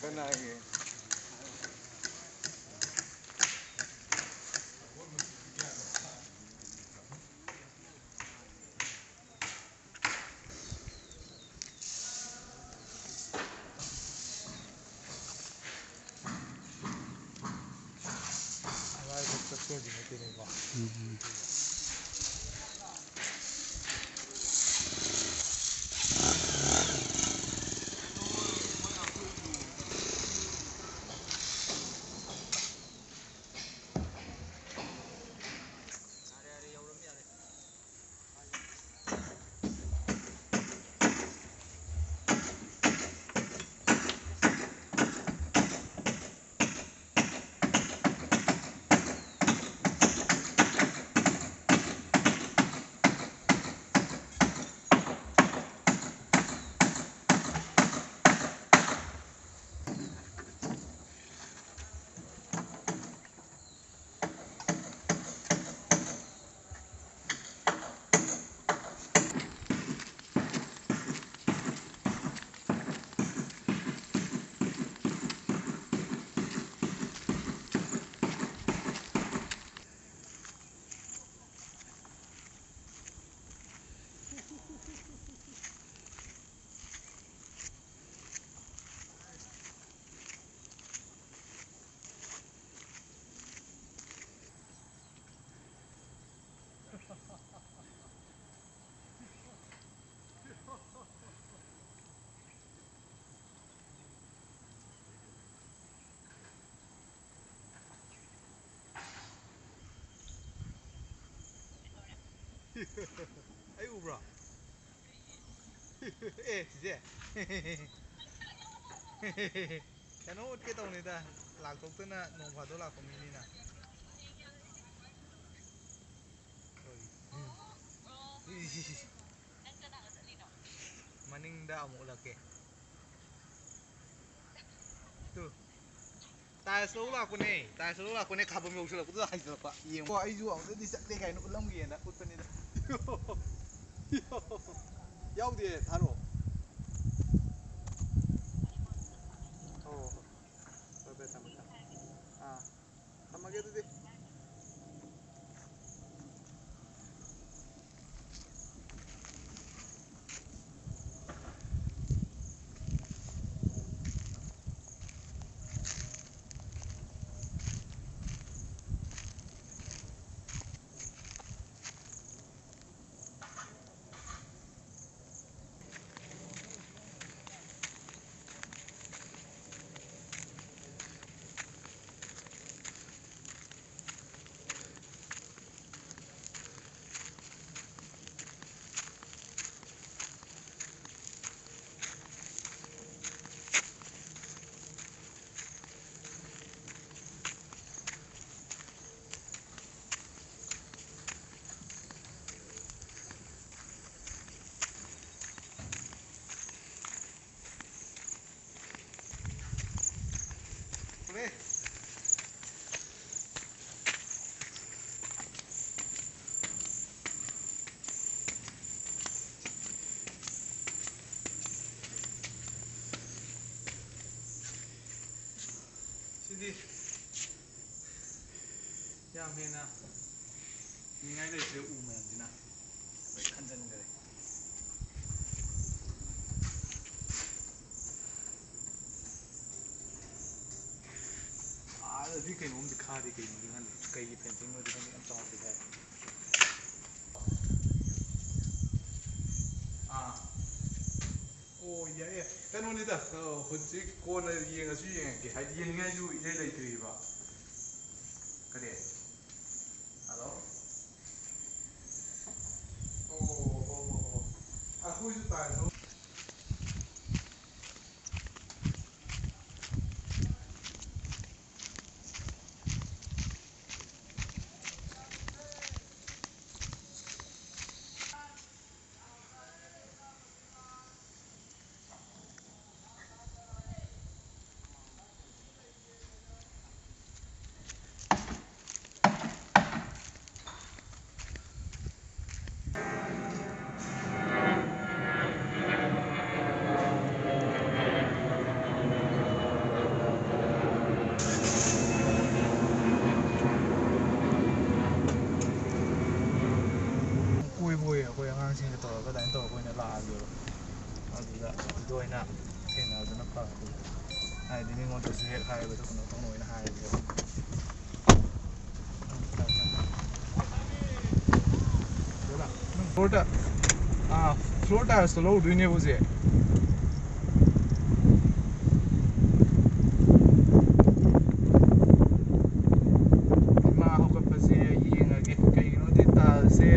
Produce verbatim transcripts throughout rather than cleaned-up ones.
ꯀꯅꯥꯒꯤ? ꯑꯔꯥꯏꯕ ꯆꯠꯄꯗꯤ ꯅꯠꯇꯦꯅꯦꯀꯣ꯫ ꯎꯝ꯫ ꯑꯩ ꯎꯕ꯭ꯔꯣ? ꯑꯦ, ꯆꯤꯆꯦ꯫ ꯀꯩꯅꯣ ꯎꯠꯀꯦ ꯇꯧꯅꯤꯗ, ꯂꯥꯛꯊꯣꯛꯇꯅ ꯅꯣꯡ ꯐꯥꯗꯣꯛ ꯂꯥꯛꯄ ꯃꯤꯅꯤꯅ꯫ ꯃꯅꯤꯡꯗ ꯑꯃꯨꯛ ꯎꯠꯂꯛꯀꯦ꯫ ꯇꯨ꯫ ꯇꯥꯏꯜꯁ ꯂꯧ ꯂꯥꯛꯄꯅꯦ, ꯇꯥꯏꯜꯁ ꯂꯧ ꯂꯥꯛꯄꯅꯦ, ꯈꯥꯕꯝ ꯌꯧꯁꯤꯜꯂꯛꯄꯗꯨꯗ ꯍꯥꯏꯖꯤꯜꯂꯛꯄ꯫ ꯌꯦꯡꯉꯣ, ꯑꯩꯁꯨ ꯑꯃꯨꯛꯇꯗꯤ ꯆꯠꯂꯦ ꯀꯥꯏꯅ ꯎꯠꯂꯝꯒꯦꯅ ꯎꯠꯄꯅꯤꯗ꯫ ꯌꯥꯎꯗꯦ, ꯊꯥꯔꯛꯑꯣ꯫ ꯌꯥꯝ ꯍꯦꯟꯅ ꯅꯤꯡꯉꯥꯏ ꯂꯩꯇ꯭ꯔꯦ, ꯎ ꯃꯌꯥꯝꯁꯤꯅ ꯂꯣꯏ ꯈꯟꯖꯟꯈ꯭ꯔꯦ꯫ ꯑꯥꯗꯗꯤ ꯀꯩꯅꯣꯝꯗꯤ ꯈꯥꯗꯦ, ꯀꯩꯅꯣꯗꯤ ꯈꯪꯗꯦ, ꯀꯩꯒꯤ ꯐꯦꯟꯁꯤꯡꯅꯣꯗꯤ ꯈꯪꯗꯦ, ꯌꯥꯝ ꯆꯥꯎꯅꯗꯤ ꯈꯥꯏ꯫ ꯑꯥ꯫ ꯑꯣ, ꯌꯥꯏ, ꯌꯥꯏ꯫ ꯀꯩꯅꯣꯅꯤꯗ, ꯑ, ꯍꯧꯖꯤꯛ ꯀꯣꯟꯅ ꯌꯦꯡꯉꯁꯨ ꯌꯦꯡꯉꯛꯀꯦ꯫ ꯍꯥꯏꯗꯤ ꯌꯦꯡꯅꯤꯡꯉꯥꯏꯁꯨ ꯏꯔꯩ ꯂꯩꯇ꯭ꯔꯤꯕ꯫ ꯀꯔꯤ? ꯍꯜꯂꯣ? ꯑꯣ, ꯑꯣ, ꯑꯣ, ꯑꯣ꯫ ꯑꯩꯈꯣꯏꯁꯨ ꯇꯥꯏ꯫ ꯀꯣꯏꯕ ꯑꯣꯏ ꯑꯩꯈꯣꯏ ꯑꯉꯥꯡꯁꯤꯡꯒ ꯇꯧꯔꯒ ꯑꯗꯨꯃꯥꯏꯅ ꯇꯧꯔꯒ ꯑꯣꯏꯅ ꯂꯥꯛꯑꯒꯦꯕ꯫ ꯑꯗꯨꯗ ꯑꯗꯨꯗ ꯑꯣꯏꯅ ꯊꯦꯡꯅꯕꯗꯨꯅ ꯐꯔꯦ꯫ ꯍꯥꯏꯗꯤ ꯃꯤꯉꯣꯟꯗꯁꯨ ꯍꯦꯛ ꯍꯥꯏꯕꯗ ꯀꯩꯅꯣ ꯇꯧꯅ ꯑꯣꯏꯅ ꯍꯥꯏꯔꯒꯦꯕ꯫ ꯐ꯭ꯂꯣꯔ ꯇ-, ꯑꯥ, ꯐ꯭ꯂꯣꯔ ꯇꯥꯏꯜꯁꯇꯣ ꯂꯧꯔꯨꯗꯣꯏꯅꯦꯕ ꯍꯧꯖꯤꯛ꯫ ꯏꯃꯥ ꯍꯧꯒꯠꯄꯁꯦ ꯌꯦꯡꯉꯒꯦ꯫ ꯀꯩꯒꯤꯅꯣꯗꯤ ꯇꯥꯏꯜꯁꯦ,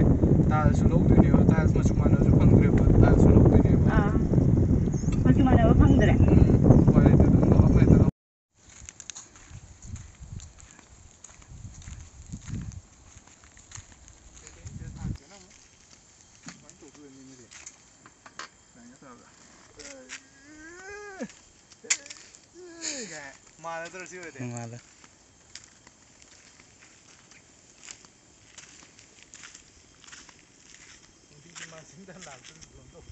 ꯇꯥꯏꯜꯁꯨ ꯂꯧꯗꯣꯏꯅꯦꯕ꯫ ꯇꯥꯏꯜꯁ ꯃꯆꯨ ꯃꯥꯟꯅꯕꯁꯨ ꯐꯪꯗ꯭ꯔꯦꯕ꯫ ꯇꯥꯏꯜꯁꯨ ꯂꯧꯗꯣꯏꯅꯦꯕ꯫ ꯑꯥ꯫ ꯃꯆꯨ ꯃꯥꯟꯅꯕ ꯐꯪꯗ꯭ꯔꯦ꯫ ꯎꯝ, ꯎꯄꯥꯏ ꯂꯩꯇꯦ꯫ ꯑꯗꯨꯝ ꯂꯧꯔꯝꯃꯦ꯫ ꯃꯥꯜꯂꯗ꯭ꯔꯣ ꯁꯤ ꯑꯣꯏꯔꯗꯤ? ꯃꯥꯜꯂꯦ꯫ ꯅꯨꯡꯇꯤꯒꯤ ꯃꯥꯁꯤꯡꯗ ꯂꯥꯛꯇꯅ ꯐꯣꯟ ꯇꯧꯕ꯫